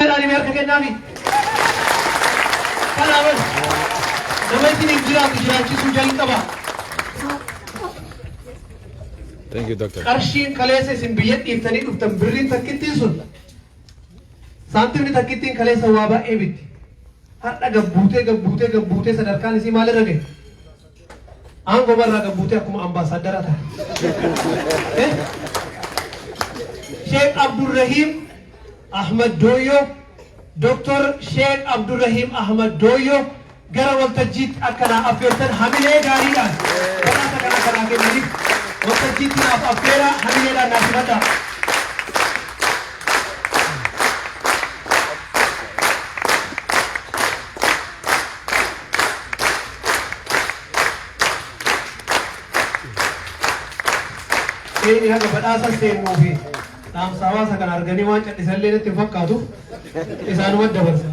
Jedhaanii harka kennaafi. Kanaaf nama isiniif jiraatu jiraachisuu jalqaba. Thank you, Doctor. Qarshiin kaleessa isin biyya dhiiftanii dhuftan, birriin takkittiin sun, saantimni takkittiin kaleessa waa baay'ee bitti. Har'a gabbuutee gabbuutee gabbuutee sadarkaan isii maalirra gahe? Aangoo barraa gabbuutee akkuma ambaasaaddara ta'a. Sheek Abdurrahiim Ahmad Dooyyoo, Dr. Sheek Abdurrahiim Ahmad Dooyyoo gara waltajjiitti akka naa affeertan, hamilee gaariidhaan badhaasa kana akka naa kennaniif waltajjiitti naaf affeeraa, hamileedhaan naa simadhaa. Inni haga badhaasa seennuu fi dhaamsa hawaasa kana arganii waan callisallee natti hin fakkaatu, isaanuma dabarsa.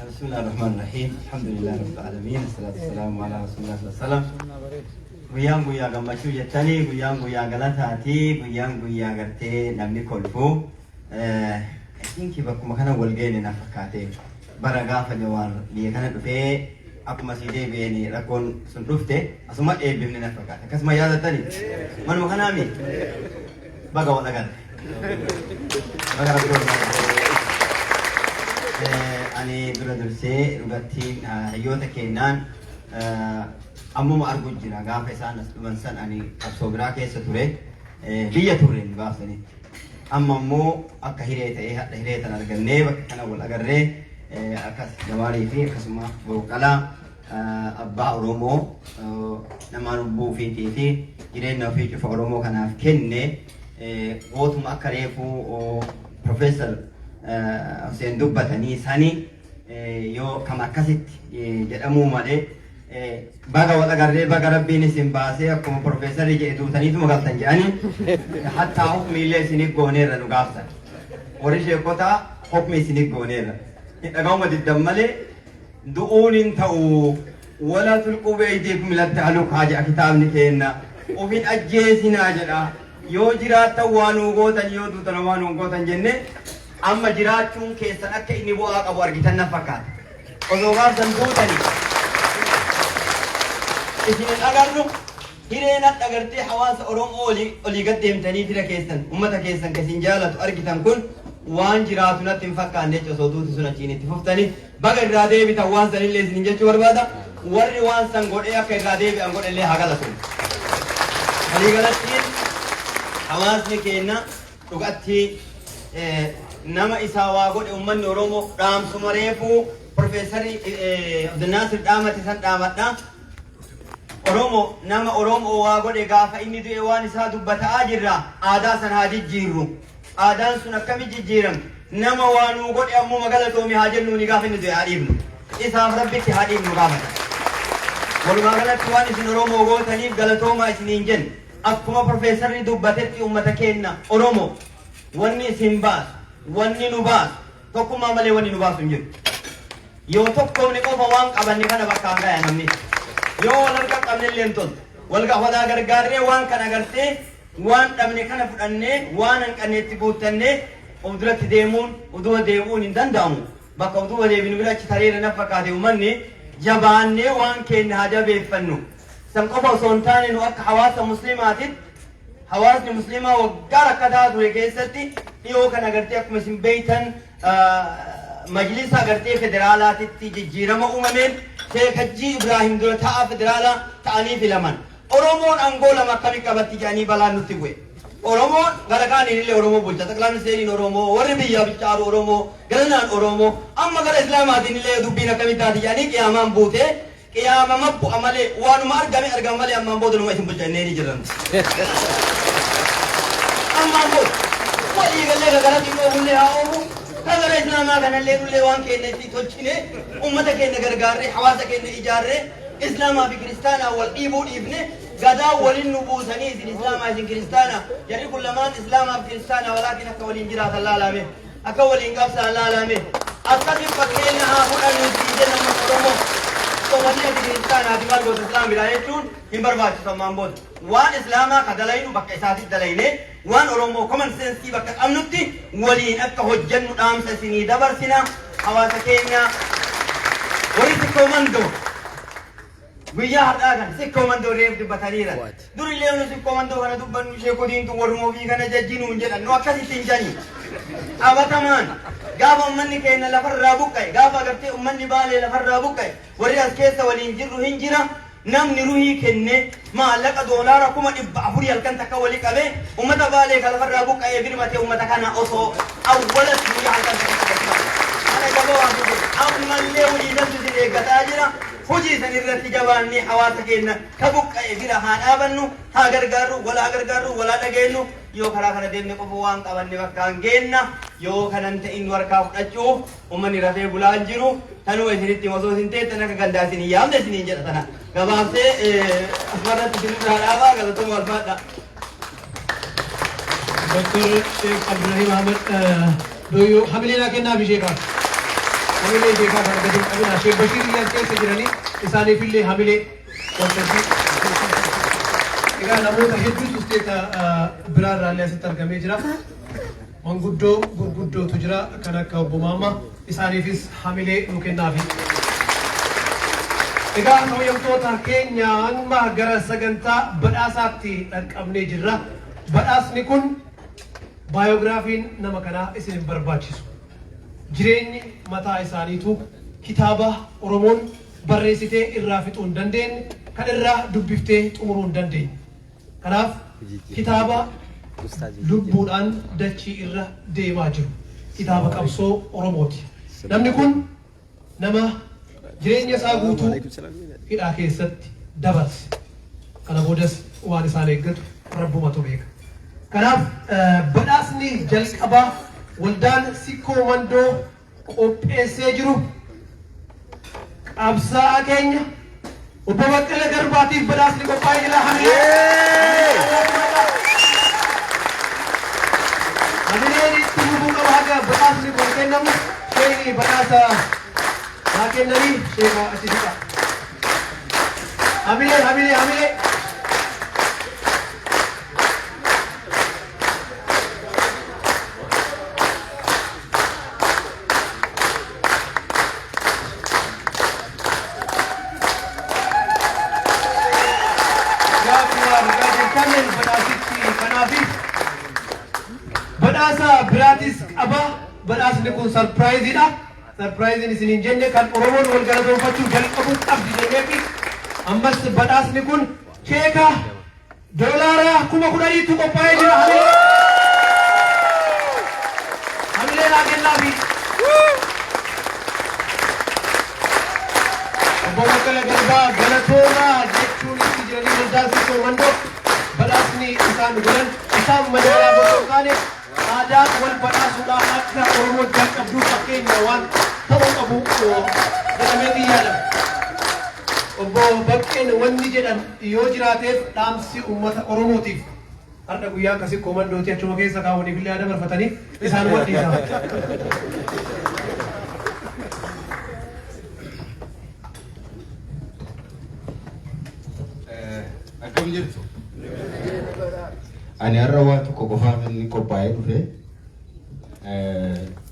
بسم الله الرحمن الرحيم، الحمد لله رب العالمين، الصلاة والسلام على رسول الله صلى الله عليه وسلم. Guyyaan guyyaa gammachuu jettanii, guyyaan guyyaa galataati, guyyaan guyyaa gartee namni kolfu. I think bakkuma kana wal geene na fakkaate. Bara gaafa Jawaar biyya kana dhufee akkuma sii deebi'een rakkoon sun dhufte, asuma eebbifne na fakkaate. Akkasuma yaadattani manuma kanaami. Baga wal agarre, baga Rabbi wal agarre. Ani dura dursee dhugattiin hayyoota kennaan ammuma argu jira. Gaafa isaan as dhufan san ani qabsoo biraa keessa ture, biyya turre nu gaafsanitti. Amma immoo akka hiree ta'ee hadha hiree tan argannee bakka kana wal agarree, akkas Jawaarii fi akkasuma Boqqalaa abbaa Oromoo, nama lubbuu ofiitii fi jireenya ofii cufa Oromoo kanaaf kenne, gootuma akka reefuu Profeesar Hussein dubbatanii sani yoo kam akkasitti jedhamuu malee, baga wal agarree, baga Rabbiin isin baasee. Akkuma Profeesarri jedhe, duutaniituma galtan jedhanii, hattaa hukmi illee isiniif gooneerra nu gaafsan. Warri sheekotaa hukmi isiniif gooneerra. Dhaga'uma diddan malee du'uun hin ta'u. ولا تلقوا بأيديكم إلى التهلكة jedha kitaabni keenna. Ofin ajjeesinaa jedha. Yoo jiraattan waa nuu gootan, yoo duutan waa nuu gootan jenne, amma jiraachuun keessan akka inni bu'aa qabu argitan na fakkaata. Osoo gaafsan duutanii isin hin agarru. Hireen hadha gartee hawaasa Oromoo olii gad deemtanii fira keessan, ummata keessan kan isin jaalatu argitan kun waan jiraatu natti hin fakkaanne jecha. Osoo duuti sun achiin itti fuftanii, baga irraa deebitan waan sanillee isin jechuu barbaada. Warri waan san godhee akka irraa deebi'an godhellee haa galatu. Waliigalattiin hawaasni keenya dhugatti nama isaa waa godhe, ummanni Oromoo dhaamsuma reefuu Profeesarri Abdulnaasir dhaamate san dhaamadha. Oromoo nama Oromoo waa godhe gaafa inni du'e waan isaa dubbataa jirra. Aadaa san haa jijjiirru. Aadaan sun akkami jijjiiramti? Nama waa nuu godhe ammuma galatoomi haa jennuuni, gaafa inni du'e haa dhiifnu. Isaaf Rabbitti haa dhiifnu gaafata. Walumaa galatti waan isin Oromoo gootaniif galatoomaa isiniin jenna. Akkuma Profeesarri dubbatetti, uummata keenya Oromoo, wanni isin baasu, wanni nu baasu tokkummaa malee wanni nu baasu hin jiru. Yoo tokkoomne qofa waan qabanne kana bakkaan gaya namni. Yoo wal harka qabne illee hin toltu. Wal walaa gargaarree waan kana gartee waan dhabne kana fudhannee, waan hanqanne itti guuttannee of duratti deemuun, of duuba deebi'uun hin danda'amu. Bakka of duuba deebinu bira achi tareera na fakkaate. Uummanni jabaannee waan keenya haa jabeeffannu. San qofa osoo hin taane, nu akka hawaasa musliimaatitti, hawaasni musliimaa waggaa rakkataa ture keessatti dhiyoo kana gartee akkuma isin beeytan majlisa gartee federaalaatitti jijjiirama uumameen Sheek Hajjii Ibraahim dura taa'aa federaalaa ta'anii filaman. Oromoon aangoo lama akkamii qabatti jedhanii balaan nutti bu'e. Oromoon gara kaaniin illee Oromoo bulcha. Xaqilaa ministeeriin Oromoo, warri biyyaa bulchaaru Oromoo, garanaan Oromoo, amma gara Islaamaatiin illee dubbiin akkamii taati jedhanii qiyaamaan buutee qiyaamama bu'a malee, waanuma argame argama malee, ammaan booda numa isin bulcha innee ni jirran. Ammaan booda walii galee ka gara xiqqoo bullee haa oofu, ka gara Islaamaa kanallee nullee waan keenya itti tolchine, ummata keenya gargaarree, hawaasa keenya ijaarree, Islaamaa fi Kiristaanaa wal dhiibuu dhiifne, gadaa waliin nu buusanii isin Islaamaa, isin Kiristaanaa, jarri kun lamaan Islaamaa fi Kiristaanaa, walaakin akka waliin jiraatan laalame, akka waliin qabsaan laalame, akkasi fakkeenya haa fudhannu isin jenna. Uummata Oromoo wanni ati kiristaanaati maal goota islaamidha jechuun hin barbaachisu ammaan booda. Waan islaamaa ka dalaynu bakka isaatitti dalayne, waan Oromoo common sense bakka qabnutti waliin akka hojjennu dhaamsa isinii dabarsina. Hawaasa keenya warri Sikkoo Mandoo, guyyaa har'aa kana Sikkoo Mandoo reef dubbataniira. Durillee nu Sikkoo Mandoo kana dubbannu, sheekotiin tun warruma ofii kana jajjinuun jedhan. Nu akkasitti hin jani. Qabatamaan gaafa ummanni keenya lafarraa buqqa'e, gaafa agartee ummanni Baalee lafarraa buqqa'e, warri as keessa waliin jirru hin jira. Namni ruhii kenne maallaqa doolaara 400,000 halkan takka wali qabee ummata Baalee ka lafarraa buqqa'ee birmate, ummata kana osoo awwalas guyyaa halkan takka kana jabaa waan ta'eef, ammallee hojii santu isin eeggataa jira. Hojii san irratti jabaannee hawaasa keenya ka buqqa'e bira haa dhaabannu, haa gargaarru, wal haa gargaarru, wal haa dhageenyu. Yoo karaa kana deemne qofa waan qabanne bakkaan geenna. Yoo kanan ta'in nu harkaa fudhachuuf ummanni rafee bulaa hin jiru. Tanuma isinitti osoo isin teettan akka gandaa isin hin yaamne isiniin jedha. Tana gabaabsee asumarratti isin irraa dhaabaa. Galatoomaa, ulfaadha. Dr. Sheekh Abdurrahim Ahmad Dooyyoo, hamilee naa kennaaf isheekaaf. Hamilee isheekaaf argatu hin qabina. Sheekh Bashiir illee as keessa jiranii, isaaniifillee hamilee waltajjii. Egaa namoota hedduutu isteeta biraarraa illee asitti argamee jira. Manguddoo gurguddootu jira, kan akka obbo Maammaa, isaaniifis hamilee nu kennaafi. Egaa kabajamtoota keenya, amma gara sagantaa badhaasaatti dhaqqabnee jirra. Badhaasni kun, baayogiraafiin nama kanaa isin hin barbaachisu. Jireenyi mataa isaaniitu kitaaba Oromoon barreessitee irraa fixuu hin dandeenye, kan irraa dubbiftee xumuruu hin dandeenye. Kanaaf kitaaba lubbuudhaan dachii irra deemaa jiru. Kitaaba qabsoo Oromooti. Namni kun nama jireenya isaa guutuu hidhaa keessatti dabarse. Kana boodas waan isaan eeggatu rabbumatu beeka. Kanaaf badhaasni jalqabaa waldaan Sikkoo Mandoo qopheessee jiru qabsaa'aa keenya obbo Baqqala Garbaatiif badhaasni qophaa'ee jira. Hamilee hamileen itti fufuu qaba haga badhaasni kun kennamu. Sheekni badhaasa haa kennanii, sheeka achi siqa. Hamilee, hamilee, hamilee. Akkuma argaa jirtan badhaasichi kanaafi badhaasa biraatis qaba. Badhaasni kun surprise-iidha. Surprise-iin isiniin jenne kan Oromoon wal galatoonfachuu jalqabuu qabdi jenneefi ammas badhaasni kun cheeka doolaara 10,000tu qophaa'ee jira. Hamilee naa kennaafi. Obbo Baqqala Garbaa galatoomaa jechuun itti jiranii waldaa Sikkoo Mandoo badhaasni isaan godhan isaan madaalaa osoo hin taane, aadaa wal badhaasuudhaan akka Oromoon jalqabduu fakkeenya waan ta'uu qabu jedhameetii yaadama. Obbo Baqqeen wanni jedhan yoo jiraateef, dhaamsi uummata Oromootiif, har'a guyyaa akkasii koomandooti achuma keessa kaawwaniif illee yaada barfatanii isaan wadhiisa. Akkam jirtu? Ani har'a waa tokko qofaaf inni qophaa'ee dhufe.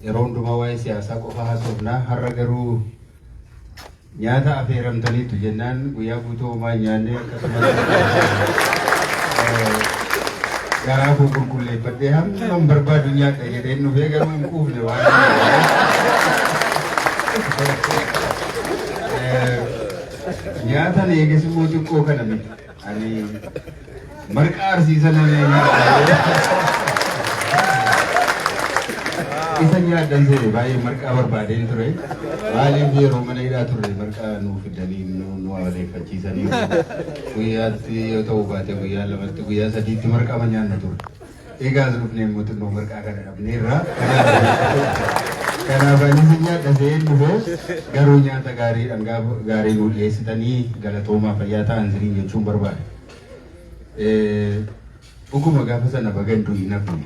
Yeroo hundumaa waa'ee siyaasaa qofa haasofnaa. Har'a garuu nyaata afeeramtaniitu jennaan, guyyaa guutuu homaa hin nyaanne, akkasumas garaa koo qulqulleeffadhee hamman barbaadu nyaadha jedheen dhufee, garuu hin quufne waan. Nyaata eegas immoo xiqqoo kana miti. Ani marqaa arsiisa namee nyaadha. Isa nyaadhan seene, baay'ee marqaa barbaadeen ture. Maaliif, yeroo mana hidhaa turre marqaa nuu fidanii nu amaleeffachiisanii, guyyaatti yoo ta'u baate guyyaa lamatti, guyyaa sadiitti marqaa nyaanna ture. Egaa as dhufnee immoo xinnoo marqaa kana dhabneerra. Kanaaf anis nyaadha se'een dhufe, garuu nyaata gaarii, dhangaa gaarii nuu dhiyeessitanii galatoomaa, fayyaa ta'an isiniin jechuun barbaada. Dhuguma gaafa sana bagan du'i nafne,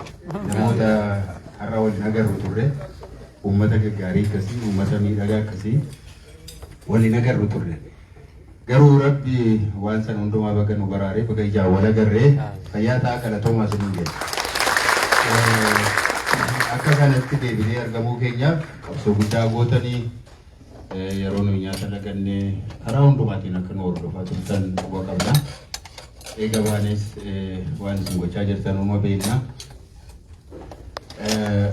namoota har'a waliin agarru turre, uummata gaggaarii akkasii, uummata miidhagaa akkasii waliin agarru turre. Garuu Rabbi waan sana hundumaa baga nu baraaree, baga ijaan wal agarree, fayyaa ta'a, galatoomaa isiniin jedha. Akka kanatti deebinee argamuu keenyaaf qabsoo guddaa gootanii, yeroo nuyi nyaata lagannee karaa hundumaatiin akka nu hordofaa turtan quba qabna. Eega baanes waan isin gochaa jirtan uuma beekna.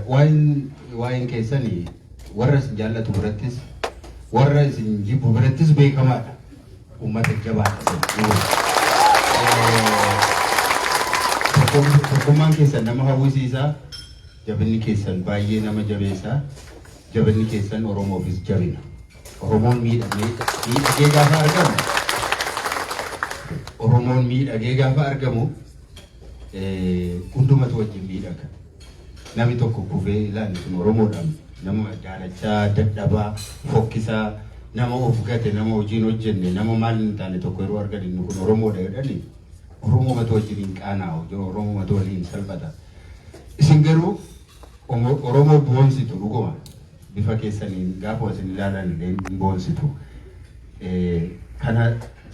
Waa'een keessanii warra isin jaallatu birattis, warra isin jibbu birattis beekamaadha. Uummata jabaadha isin. Tokkummaan keessan nama hawwisiisa. Jabinni keessan baay'ee nama jabeessa. Jabinni keessan Oromoofis jabina. Oromoon miidhamee miidhagee gaafa argamu, Oromoon miidhagee gaafa argamu, hundumatu wajjin miidhaga. Namni tokko kufee ilaalli sun Oromoodhaan nama daalachaa, dadhabaa, fokkisaa, nama of gate, nama hojiin hojjenne, nama maal hin taane tokko yeroo argan, inni kun Oromoodha jedhani, Oromoomatu wajjin hin qaanaa'u, Oromoomatu waliin salphata. Isin garuu Oromoo boonsitu dhuguma. Bifa keessaniin gaafa isin ilaalan illee hin boonsitu. Kana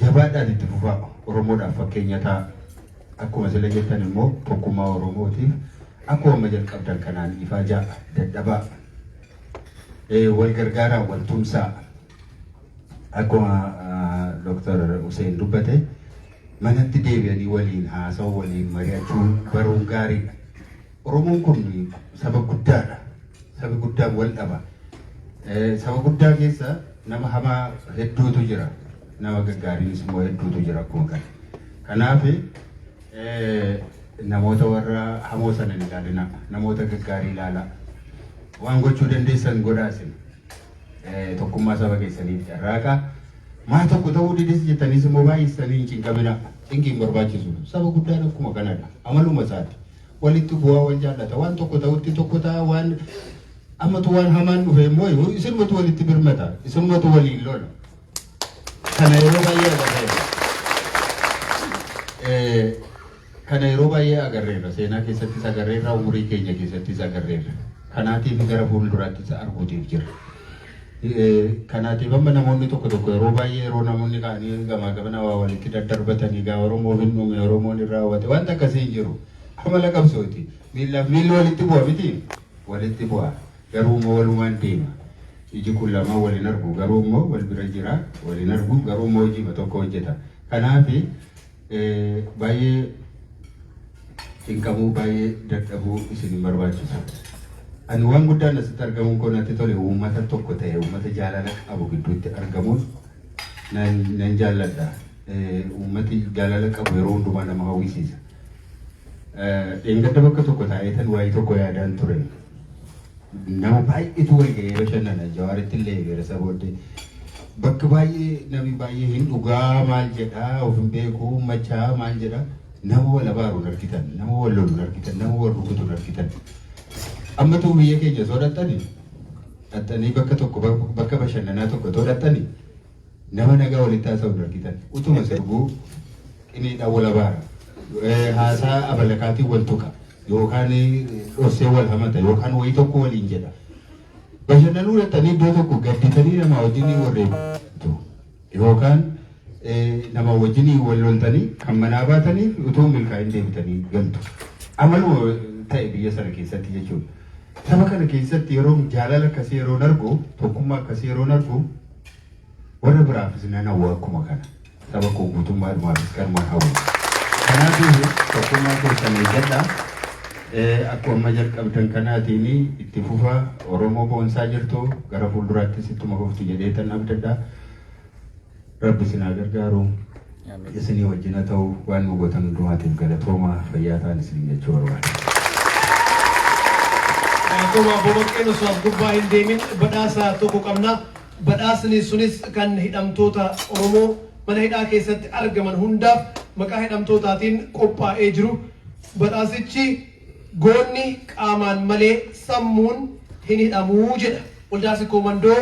jabaadhaan itti fufaa, Oromoodhaaf fakkeenya ta'a. Akkuma sila jettan immoo tokkummaa Oromootiif akkuma amma jalqabdan kanaan ifaa ja'a dadhabaa. Wal gargaaraa, wal tumsaa. Akkuma Dr. Hussein dubbate, manatti deebi'anii waliin haasa'uu, waliin mari'achuu baruun gaariidha. Oromoon kun saba guddaadha. Sabi guddaan wal dhaba. Saba guddaa keessa nama hamaa hedduutu jira. Nama gaggaariinis immoo hedduutu jira akkuma kana. Kanaaf namoota warra hamoo sana hin ilaalina. Namoota gaggaarii ilaalaa. Waan gochuu dandeessan godhaa isin. Tokkummaa saba keessaniif carraaqa. Maa tokko ta'uu didis jettaniis immoo baay'isanii hin cinqamina. Cinqiin barbaachisu. Saba guddaan akkuma kanadha. Amaluma isaati. Walitti bu'aa, wal jaallata. Waan tokko ta'utti tokko ta'a, waan ammatu waan hamaan dhufe immoo isinumatu walitti birmata. Isinumatu waliin lola. Kana yeroo baay'ee agarreerra. Kana yeroo baay'ee agarreerra. Seenaa keessattis agarreerra, umurii keenya keessattis agarreerra. Kanaatiif gara fuulduraattis arguutiif jira. Kanaatiif amma namoonni tokko tokko yeroo baay'ee yeroo namoonni ka'anii gamaa gamana waa walitti daddarbatanii, gaa Oromoof hin dhume, Oromoon hin raawwate, wanta akkasii hin jiru. Amala qabsooti. Miillaaf miilli walitti bu'a miti? Walitti bu'a. Garuu immoo walumaan deema. Iji kun lamaan wal hin argu, garuu immoo wal bira jira, wal hin argu, garuu immoo hojii tokko hojjeta. Kanaaf baay'ee cinqamuu, baay'ee dadhabuu isin hin barbaachisu. Ani waan guddaan asitti argamuun koo natti tole, uummata tokko ta'e, uummata jaalala qabu gidduutti argamuun nan jaalladha. Uummati jaalala qabu yeroo hundumaa nama hawwisiisa. Dheengadda bakka tokko taa'eetan waa'ee tokko yaadaan ture. Nama baay'eetu wal ga'ee bashannana. Jawaaritti illee eegeera booddee. Bakka baay'ee namni baay'ee hin dhugaa, maal jedhaa, of hin beeku, machaa, maal jedhaa, nama wal abaaru hin argitan, nama wal lolu hin argitan, nama wal rukutu hin argitan. Ammatu biyya keenya osoo dhaxxanii bakka tokko, bakka bashannanaa tokko otoo dhaxxanii, nama nagaa walitti haasa'u hin argitan. Utuma sirbuu qiniidhaan wal abaara. Haasaa abalakaatiin wal tuqa yookaan dhossee wal hamata yookaan wayii tokko waliin jedha. Bashannanuu dhaxxanii iddoo tokko gadditanii nama wajjin warreebtu yookaan nama wajjin wal loltanii kan manaa baataniif utuu milkaa'in deebitanii galtu. Amaluma ta'e biyya sana keessatti jechuudha. Saba kana keessatti yeroo jaalala akkasii yeroon argu, tokkummaa akkasii yeroon argu, warra biraafis nan hawwa akkuma kana. Saba koo guutummaadhumaafis kanumaan hawwa. Kanaafuu tokkummaa keessan eeggadhaa. Akkuma amma jalqabdan kanaatiin itti fufa. Oromoo boonsaa jirtu, gara fuulduraattis ittuma fuftu jedheetan abdadha. Rabbi isin haa gargaaru. Isinii wajjin haa ta'u. Waan nu gootan hundumaatiif galatooma, fayyaa ta'an isin jechuu barbaada. Galatoomaa. Bobaqqeen osoo as gubbaa hin deemin badhaasa tokko qabna. Badhaasni sunis kan hidhamtoota Oromoo mana hidhaa keessatti argaman hundaaf maqaa hidhamtootaatiin qophaa'ee jiru. Badhaasichi "Goonni qaamaan malee sammuun hin hidhamuu" jedha. Waldaa Sikkoo Mandoo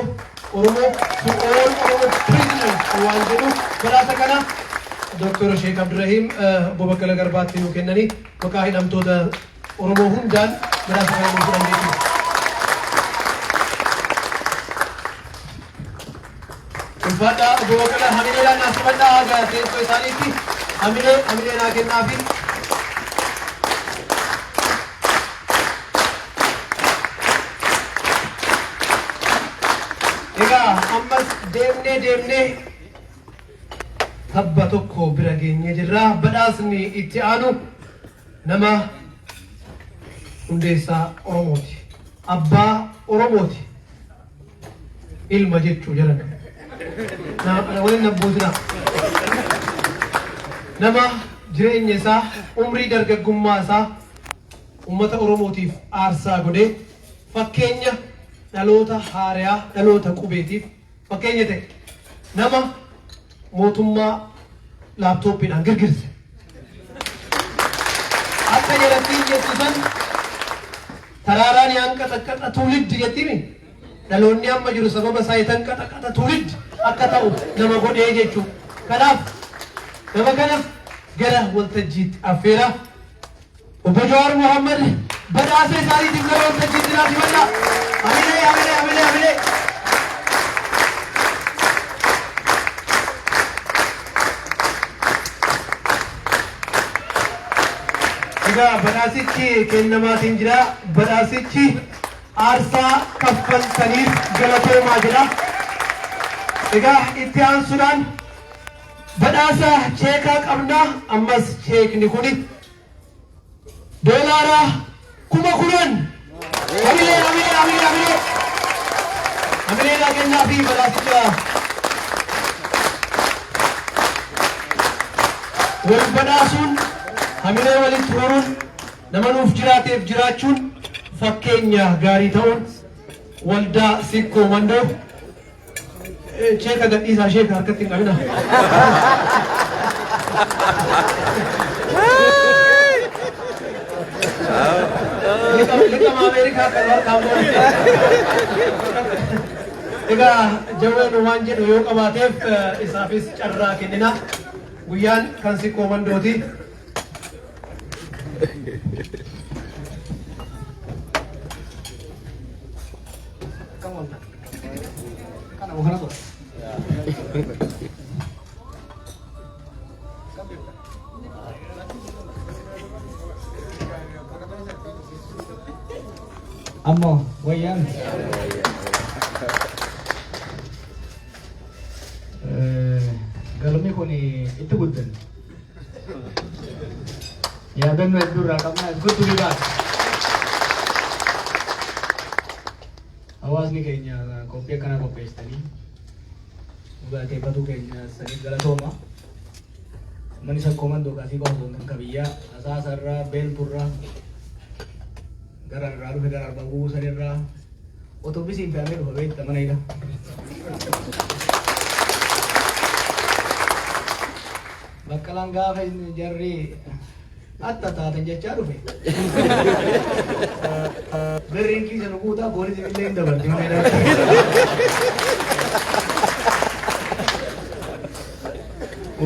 Oromoo "To all Oromo prisoners" waan jedhu badhaasa kana Dr. Sheek Abdurrahiim obbo Baqqala Garbaatti nuu kennanii maqaa hidhamtoota Oromoo hundaan badhaasa kana nuu fudhan jechuudha. Ulfaadhaa obbo Baqqalaa, hamileedhaan naa simadhaa haga teessoo isaaniitti hamilee hamilee naa kennaafi. Egaa ammas deemnee deemnee tabba tokko bira geenyee jirra. Badhaasni itti aanu nama hundeessaa Oromooti. Abbaa Oromooti. Ilma jechuu jalan. Waliin na buusinaa. Nama jireenya isaa, umrii dargaggummaa isaa uummata Oromootiif aarsaa godhee fakkeenya dhaloota haarayaa, dhaloota qubeetiif fakkeenya ta'e. Nama mootummaa laaptooppiidhaan girgirse. Akka jalattiin jettu san taraaraan yaanqaxaqqaxa tuuliddi jettimi. Dhaloonni amma jiru sababa isaa yatanqaxaqaxa tuuliddi akka ta'u nama godhee jechuudha. Kanaaf nama kana gara waltajjiitti affeera. Obbo Jawaar Mohammad badhaasa isaaniitiif gara waltajjiitti naa simadhaa. Hamilee, hamilee, hamilee, hamilee. Egaa badhaasichi kennamaatiin jira. Badhaasichi aarsaa kaffaltaniif galatoomaa jedha. Egaa itti aansuudhaan badhaasa cheekaa qabna. Ammas cheekni kuni $10,000. Hamilee, hamilee, hamilee, hamilee. Hamilee naa kennaa fi badhaasicha wal badhaasuun, hamilee walitti horuun, nama nuuf jiraateef jiraachuun, fakkeenya gaarii ta'uun waldaa Sikkoo Mandoo. Cheeka gadhiisaa, sheeka harkatti hin qabina. Liqama Ameerikaa kan harkaan goone. Egaa Jawween waan jedhu yoo qabaateef isaafis carraa kennina. Guyyaan kan Sikkoo Mandooti. Come on. Kana kana tura. Ammoo wayyaan. Galmi kun itti guddanne. Yaadannoo hedduu irraa qabna. It's good to be back. Hawaasni keenya qophii akkanaa qopheessitanii galateeffatuu keenya saniif galatooma. Manni Sakkoo Mandoo kaasii qofa osoo hin taane biyyaa Asaasarraa, Beelturraa, gara irraa dhufe, gara Arbaa Guusanirraa otobisiin fe'amee dhufa beekta mana hidha. Baqqalaan gaafa inni jarri atta taatan jechaa dhufe. Birriin kiisa nu guutaa, poolisiin illee hin dabarti mana hidhaatti.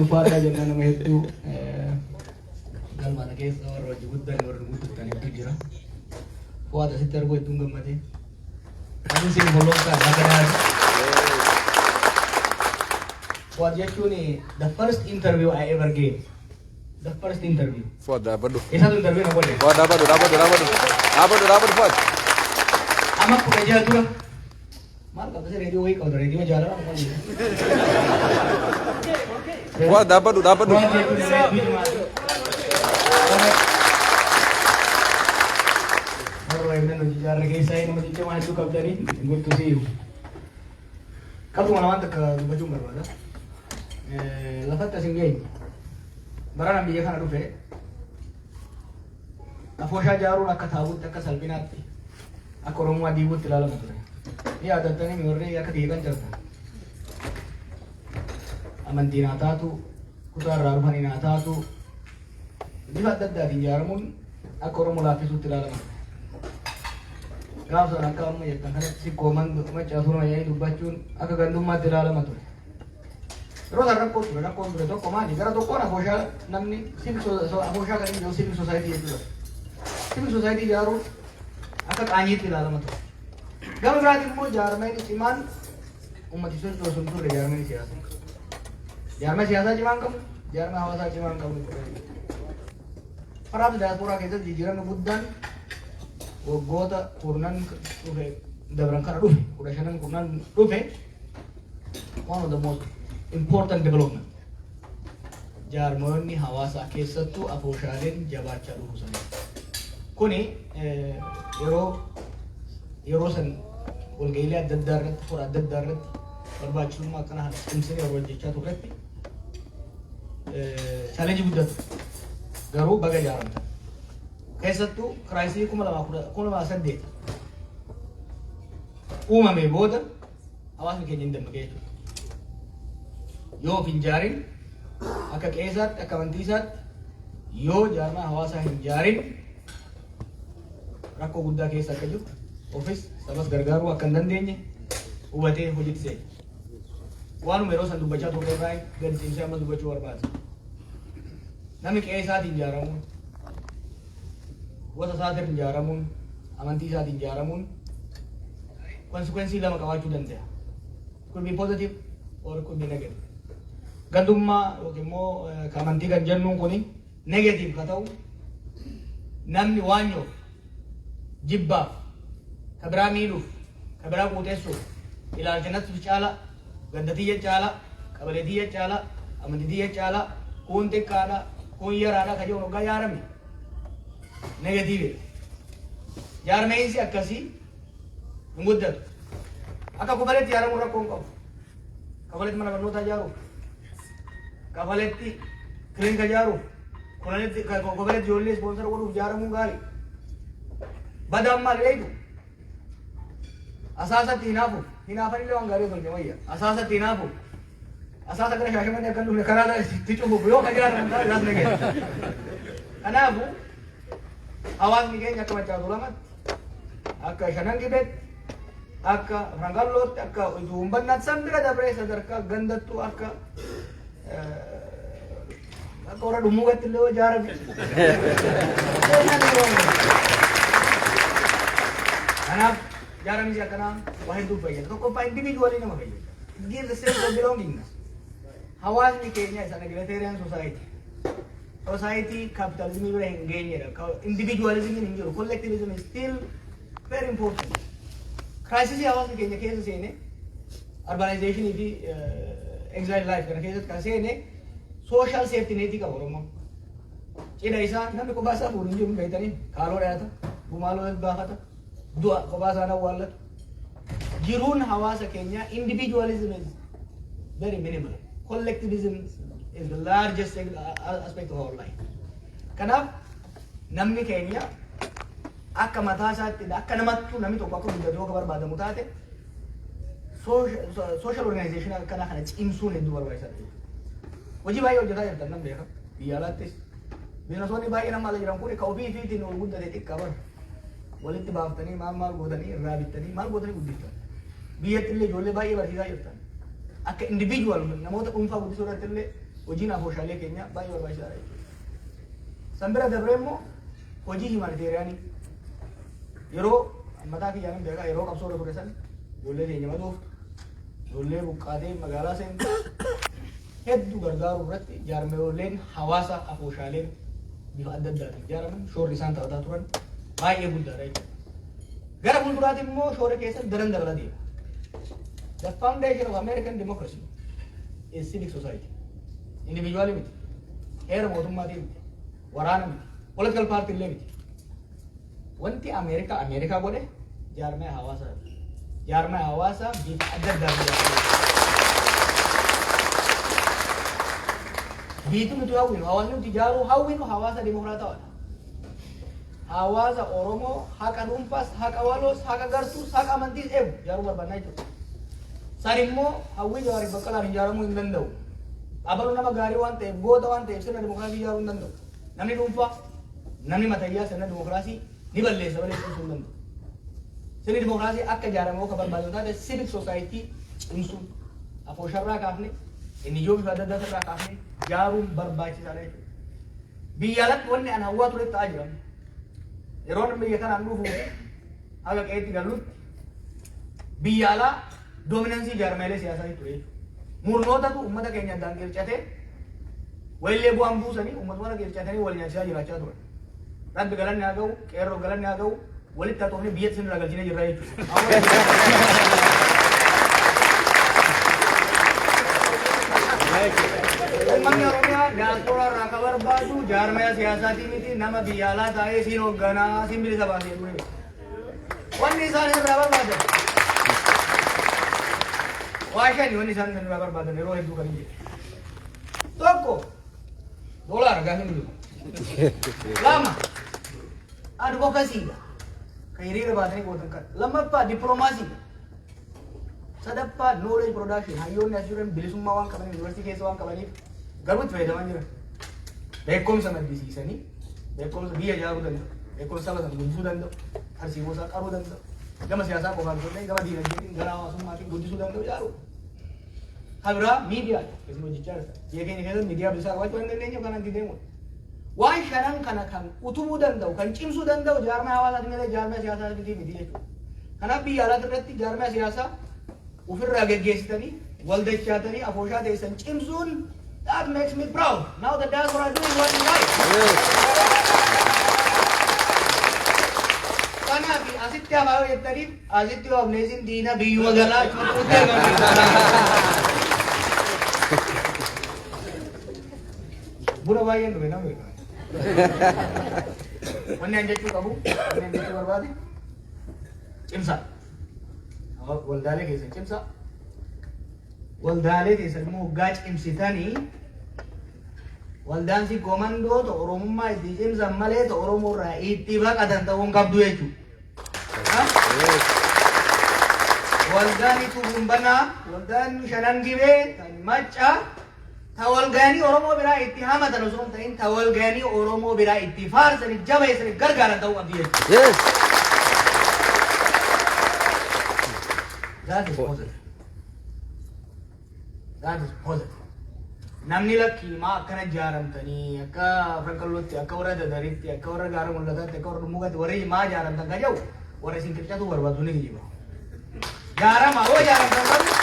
Ulfaadhaa jennaan nama hedduu galma kana keessa warra hojii guddan, warri guddatan hedduu jira. Fuwaad asitti arguu hedduun gammadee. Ani isin follow kan akka daati. Fuwaad jechuun the first interview I ever gave. The first interview. Fuad, dhaabbadhu. Isatu interview na godhe. Fuad, dhaabbadhu, dhaabbadhu, dhaabbadhu. Dhaabbadhu, dhaabbadhu, Fuad. Amma 16 dura. Maal qabda? Reediyoo wayii qabda, reediyoo jaalala maal jedhu. Fuad, dhaabbadhu, dhaabbadhu. Fuwaad jechuun nama hedduu cimaati. Warra OMN hojii jaarra keessaa nama ciccimaa hedduu qabdanii gurtu si'u. Qabxuma lamaan takka dubbachuun barbaada. Lafatti as hin geenye. Barana biyya kana dhufe afooshaa ijaaruun akka taabuutti, akka salphinaatti, akka Oromummaa diiguutti ilaalama ture. Ni yaadattanii warri akka diigan jirtan. Amantiin haa taatu, kutaa irraa dhufaniin haa taatu, bifa adda addaatiin ijaaramuun akka Oromoo laaffisuutti ilaalama ture. Gaaf sana akka amma jettan kanatti Sikkoo Mandoo, Maccaa Tuulamaa jedhanii dubbachuun akka gandummaatti ilaalama ture. Yeroo sana rakkoo ture, rakkoon ture tokko maali? Gara tokkoon afooshaa namni afooshaa kan inni jiru civil society jechuudha. Civil society ijaaruun akka qaanyiitti ilaalama ture. Gama biraatiin immoo jaarmeen cimaan Ummati sun osoo hin turre jaarmani siyaasaa. Jaarma siyaasaa cimaa hin qabnu, jaarma hawaasaa cimaa hin qabnu. Kanaaf diyaasporaa keessatti jijjiiramni guddaan waggoota kurnan dhufe dabran kana dhufe, 15n kurnan dhufe, one of the most important development jaarmoonni hawaasaa, keessattuu afooshaaleen, jabaachaa dhufuu isaanii. Kuni yeroo yeroo san walga'iilee adda addaa irratti, hora adda addaa irratti barbaachisummaa akkana kana cimsinee yeroo hojjechaa turretti challenge guddatu. Garuu baga ijaaramtan. Keessattuu crisis 2008 uumame booda hawaasni keenya hin dammaqee jechuudha. Yoo of hin jaarin, akka qe'eesaatti, akka amantiisaatti yoo jaarmaa hawaasaa hin jaarin, rakkoo guddaa keessa akka jiru, ofis sabas gargaaruu akka hin dandeenye hubatee hojiitti seene. Waanuma yeroo san dubbachaa turre irraa gadi cimsee ammas dubbachuu barbaada. Namni qe'ee isaatiin ijaaramuun, gosa isaatiin ijaaramuun, amantii isaatiin ijaaramuun consequence lama qabaachuu danda'a. Could be positive or it could be negative. Gandummaa yookiin immoo amantii kan jennuun kuni negative ka ta'u, namni waanyoof, jibbaaf, ka biraa miidhuuf, ka biraa quuxessuuf, ilaalcha natti caala, ganda tiyya caala, qabalee tiyya caala, amantii tiyya caala, kun xiqqaadha, kun yaraadha ka jedhu hoggaa yaarame negative. Jaarmeensi akkasii hin guddatu. Akka kufaletti yaaramuun rakkoo hin qabu. Kafaletti mana barnootaa ijaaruuf, kafaletti kilinika ijaaruuf, kafaletti ijoollee sponsor godhuuf ijaaramuun gaarii. Badaan maal beektu? Asaasatti hinaafuuf, hinaafanillee waan gaarii tolche wayya. Asaasatti hinaafuuf, asaasa gara Shaashamannee akka hin dhufne karaa itti cufuuf yoo ka ijaaraman taate, that's negative. Kanaafuu hawaasni keenya akka Maccaatu lamatti, akka Shanan Gibeetti, akka Rangallootti, akka Uumbannaatti, san bira dabree sadarkaa gandattuu akka warra Dhummuugatti illee yoo ijaarame. Kanaaf ijaaramisi akkanaa waa hedduu fayyada. Tokkoffaa, individually nama fayyada. It gives a sense of belongingness. Hawaasni keenya isa egalitarian society. Society capitalism bira hin geenyedha. Individualism hin jiru. Collectivism is still very important. Crisis hawaasni keenya keessa seene, urbanization fi exile life kana keessatti kan seene, social safety net qaba Oromoon. Cidha isaa namni kophaa isaa fuudhu hin jiru, beektanii, kaaloo dhaata, gumaaloo baafata, du'a kophaa isaa awwaallatu. Jiruun hawaasa keenyaa individualism is very minimal. Collectivism is the largest aspect of our life. Kanaaf namni keenya akka mataa isaatti, akka namattuu namni tokko akka guddatu yoo akka barbaadamu taate, social organization akkanaa kana cimsuun hedduu barbaachisaadha. Hojii baay'ee hojjetaa jirtan nan beeka. Biyya alaattis. Bineensonni baay'ee nama ala jiran kun ka ofii ifiitiin ol guddate xiqqaa bara. Walitti baaftanii, maal maal gootanii, irraa bittanii, maal gootanii guddiftan. Biyyatti illee ijoollee baay'ee barsiisaa jirtan. Akka individual namoota dhuunfaa guddisuu irratti illee hojiin afooshaalee keenya baay'ee barbaachisaadha jechuudha. San bira dabree immoo hojii humanitarian yeroo mataa kiyyaan hin beekaa, yeroo qabsoo irra ture san ijoollee keenya madooftu, ijoollee buqqaatee magaalaa seentu hedduu gargaaruu irratti jaarmeeyoleen hawaasa afooshaaleen bifa adda addaatiin ijaaraman shoorri isaan taphataa turan baay'ee guddaadha jechuudha. Gara fuulduraatti immoo shoora keessan daran dabala deema. The foundation of American democracy is civic society. Individually miti. Heera mootummaatii miti. Waraana miti. Political party illee miti. Wanti Ameerikaa Ameerikaa godhe jaarmee hawaasaati. Jaarmee hawaasaa bifa adda addaatiin ijaarame. Biitu nuti hawwinu, hawaasni nuti ijaaruu hawwinu hawaasa dimokiraatawaadha. Hawaasa Oromoo haqa dhuunfaas, haqa waloos, haqa gartuus, haqa amantiis eegu ijaaruu barbaannaa jechuudha. San immoo hawwii Jawaariif Baqqalaan ijaaramuu hin danda'u. Abaluu nama gaarii waan ta'eef, goota waan ta'eef sirna dimokiraasii ijaaruu hin danda'u. Namni dhuunfaa, namni matayyaa sirna dimokiraasii ni balleessa malee cimsuu hin danda'u. Sirni dimokiraasii akka ijaaramu akka barbaadu taate, civic society cimsuun, afoosharraa kaafne, inni ijoo bifa adda addaa irraa kaafne ijaaruun barbaachisaadha jechuudha. Biyya alatti wanni an hawwaa ture ta'aa jira. Yeroo namni biyya kanaan dhufuu fi haga qe'eetti galutti biyya alaa Dominance jaarmaalee siyaasaa ture jechuudha. Murnootatu uummata keenya addaan qircatee, walillee bu'aan buusanii, uummatuma qircatanii wal nyaachisaa jiraachaa turan. Rabbi galanni haa ga'u, qeerroo galanni haa ga'u, walitti haxoofnee biyyatti isin irraa galchinee jirra jechuudha. Uummanni Oromiyaa daasporaa irraa ka barbaadu jaarmaya siyaasaatii miti, nama biyya alaa taa'ee siin hoogganaa, siin bilisa baasee ture. Wanni isaan irraa barbaadan waa shani. Wanni isaan irraa barbaadan yeroo hedduu kan hin jedhe. Tokko, doolaara gaafa hin jiru. Lama, advocacydha. Kan hiriira baatanii gootan kana. Lammaffaa, dippiloomaasiidha. Sadaffaa, knowledge production. Hayyoonni as jiran bilisummaa waan qabaniif, yuunivarsiitii keessa waan qabaniif, garuu itti fayyadamaa jiran. Beekumsa maddisiisanii beekumsa biyya ijaaruu danda'u. Beekumsa saba sana guddisuu danda'u. Tarsiimoo isaa qaruu danda'u. Gama siyaasaa qofaan osoo hin ta'in, gama diinagdeetiin, gara hawaasummaatiin guddisuu danda'u ijaaru. Kan biraa miidiyaadha. Isin hojjechaa jirtan. Biyya keenya keessatti miidiyaa bilisaa qabaachuu waan dandeenyeef kanaan itti deemudha. Waan shanan kana kan utubuu danda'u, kan cimsuu danda'u jaarmaa hawaasaati malee jaarmaa siyaasaa miti jechuudha. Kanaaf biyya alaati irratti jaarmaa siyaasaa ofirraa geggeessitanii, waldachaatanii, afooshaa teessan cimsuun, that makes me proud. Now the diaspora are doing what is right. Kanaaf asitti hafaa yoo jettaniif, asitti yoo hafne isin diina, biyyuma galaa jechuudha. Buna baay'een dhume nama beekaa. Wanni an jechuu qabu, wanni an jechuu barbaade, cimsa. Waldaalee keessan cimsa. Waldaalee keessan immoo hoggaa cimsitanii, waldaan si komandoo ta'u Oromummaa itti cimsan malee ta'u Oromoo irraa itti baqatan ta'uu hin qabdu jechuudha. Waldaan itti gumbanaa, waldaan Shanan Gibee, kan Maccaa, ta walgaanii Oromoo biraa itti hamatan osoo hin ta'in, ta walgaanii Oromoo biraa itti faarsanii, jabeessanii, gargaaran ta'uu qabdi jechuudha. That is positive. That is positive. Namni lakkii maa akkana ijaaramtanii, akka Frankalootti, akka warra Dadaritti, akka warra Gaara Mul'ataatti, akka warra Dhummugaatti, warri maa ijaaramtan ka jedhu, warra isin qircatuu barbaadu ni kijiba. Jaarama hoo ijaaramtan, garuu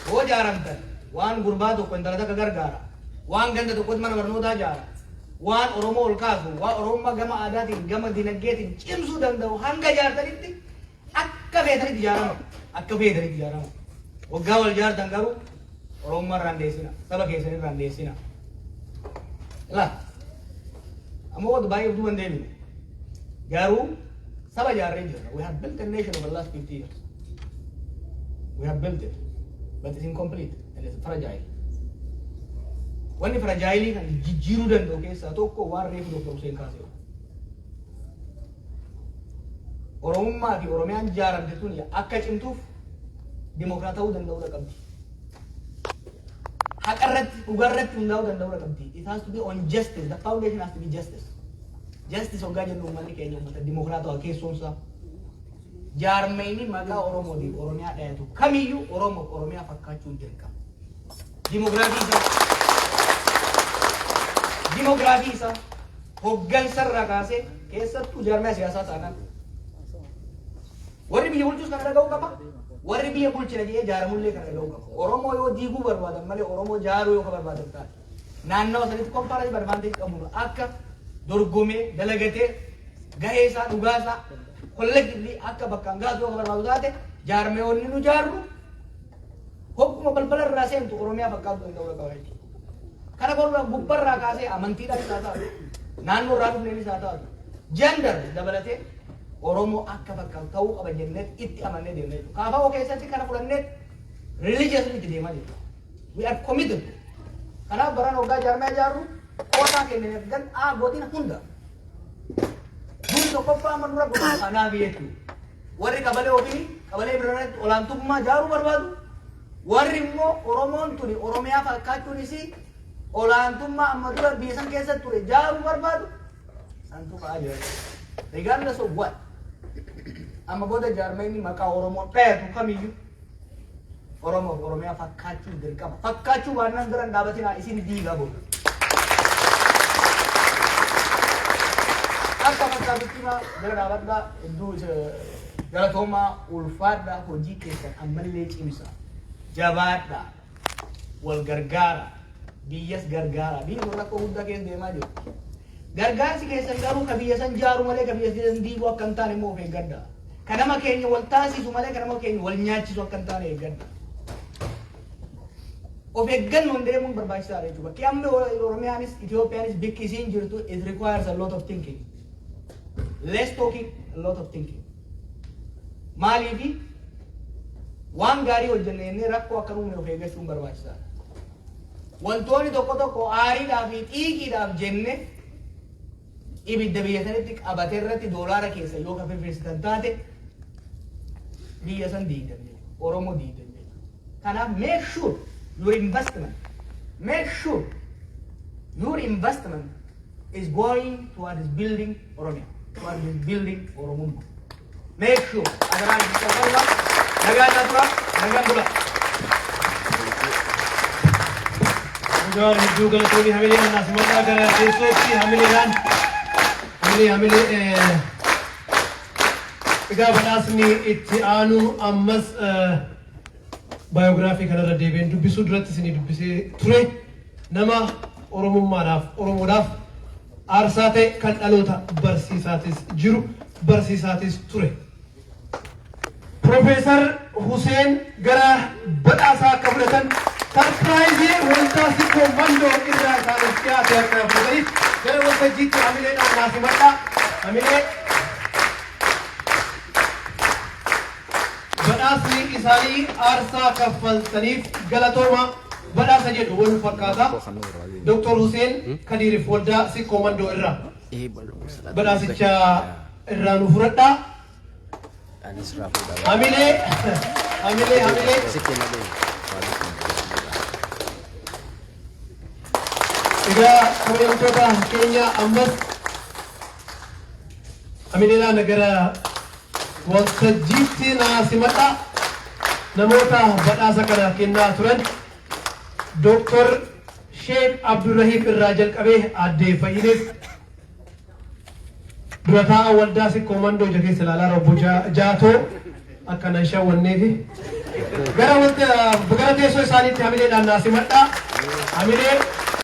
hoo ijaaramtan waan gurbaa tokko, intala takka gargaara, waan ganda tokkotti mana barnootaa ijaara, waan Oromoo ol kaasu, waan Oromummaa gama aadaatiin, gama dinagdeetiin cimsuu danda'u hanga ijaartanitti akka feetanitti ijaarama. Akka feetanitti ijaarama. Waggaa wal ijaartan garuu Oromummaa irraa hin dheessina. Saba keessan irraa hin dheessina. Ilaa. Amma wanta baay'ee duuba hin deeminu. Garuu saba ijaarree jirra. We have built a nation over the last 50 years. We have built it. But it's incomplete and it's fragile. Wanni fragile kan jijjiiruu danda'u keessaa tokko waan reefu Dr. Hussein kaasee. Oromummaa fi Oromiyaan ijaaramte tun akka cimtuuf dimokiraatawuu danda'uu qabdi. Haqa irratti, dhugaa irratti hundaa'uu danda'uu qabdi. It has to be on justice. The foundation has to be justice. Justice hoggaa jennu, uummanni keenya uummata dimokiraatawaa keessoonsaa. Jaarmeyni maqaa Oromootiif Oromiyaa dhayatu kamiyyuu Oromoof Oromiyaa fakkaachuun dirqama. Dimokiraatii isaa. Dimokiraatii isaa hoggansarraa kaasee, keessattuu jaarmaya siyaasaa taanaan. Warri biyya bulchus kana dhaga'uu qaba. Warri biyya bulchina jedhee jaaramullee kana dhaga'uu qaba. Oromoo yoo diiguu barbaadan malee Oromoo jaaruu yoo ka barbaadan taate, naannawa sanitti comparative advantage qabu akka dorgomee dalagatee gahee isaa, dhugaa isaa collectively akka bakkaan gaatu yoo ka barbaadu taate, jaarmeewwanni nu jaarru hogguma balbala irraa seentu Oromiyaa fakkaatu danda'uu qaba jechuudha. Kana godhuudhaaf gubbarraa kaasee amantiidhaan isaa taatu, naannoo irraa dhufneen isaa taatu, gender dabalatee Oromoo akka fakkaatu ta'uu qaba jennee itti amannee deemnee jechuudha. KFO keessatti kana fudhannee religiously itti deemaa jirra. We are committed. Kanaaf baran hoggaa jaarmaa ijaarru qootaa kennineef gan A godina hunda. Duri tokkoffaa amma dura godhama kanaaf jechuudha. Warri qabalee ofii qabalee biraatti olaantummaa ijaaruu barbaadu. Warri immoo Oromoon tuni Oromiyaa fakkaachuun isii olaantummaa amma dura biyya san keessatti ture ijaaruu barbaadu santu ka'aa jira. Regardless of what. Amma booda jaarmeenyi maqaa Oromoo dhayatu kamiyyuu Oromoof Oromiyaa fakkaachuun dirqama. Fakkaachuu baannaan bira hin dhaabatinaa, isin diigaa booda. Akka fakkaatutti himaa, bira dhaabadhaa. Hedduu isa Galatoomaa, ulfaadhaa, hojii keessan ammallee cimsa. Jabaadhaa. Wal gargaara. Biyyas gargaara. Biyyi kun rakkoo guddaa keessa deemaa jiru. Gargaarsi keessan garuu ka biyya san jaaru malee ka biyya san diiguu akka hin taane immoo of eeggadha. Ka nama keenya wal taasisu malee ka nama keenya wal nyaachisu akka hin taane eeggadha. Of eeggannoon deemuun barbaachisaadha jechuudha. Bakki amma Oromiyaanis Itoophiyaanis bikki isiin jirtu, it requires a lot of thinking. Less talking, a lot of thinking. Maaliifi waan gaarii hojjenne jennee rakkoo akka uumne of eeggachuun barbaachisaadha. Wantoonni tokko tokko aariidhaa fi xiiqiidhaaf jenne ibidda biyya sanitti qabate irratti doolaara keessa yoo ka firfirsitan taate, biyya san diidan jechuudha. Oromoo diidan jechuudha. Kanaaf make sure your investment is going towards building Oromia, towards building Oromummaa. Make sure. Adaraa isin nagaa naa tura, nagaan bula. Jawaar, hedduu galatoomii. Hamilee annaas maqaa gara teessootti hamileedhaan hamilee hamilee. Egaa badhaasni itti aanu ammas biography kanarra deebi'een dubbisuu duratti isinii dubbisee ture, nama Oromummaadhaaf Oromoodhaaf aarsaa ta'e, kan dhaloota barsiisaatis jiru, barsiisaatis ture. Profeesar Huseen gara badhaasaa akka fudhatan, surprise waldaa Sikkoo Mandoo irraa isaaniif dhiyaate akka fudhataniif gara waltajjiitti hamileedhaan naa simadhaa. Hamilee badhaasni isaanii aarsaa kaffaltaniif galatooma badhaasa jedhu wal fakkaata. Dr. Huseen Kadiiriif waldaa Sikkoo Mandoo irraa badhaasicha irraa nu fudhadhaa. Hamilee, hamilee, hamilee. Egaa kabajamtoota keenya, ammas hamileedhaan gara waltajjiitti naa simadha. Namoota badhaasa kana kennaa turan, Dooktor Sheek Abdurrahiim irraa jalqabee Addee Fayyinees, dura taa'aa waldaa Sikkoo Mandoo, ija keessa ilaalaa obbo Jaatoo akka nan shawwanneefi gara teessoo isaaniitti hamileedhaan naa simadhaa. Hamilee.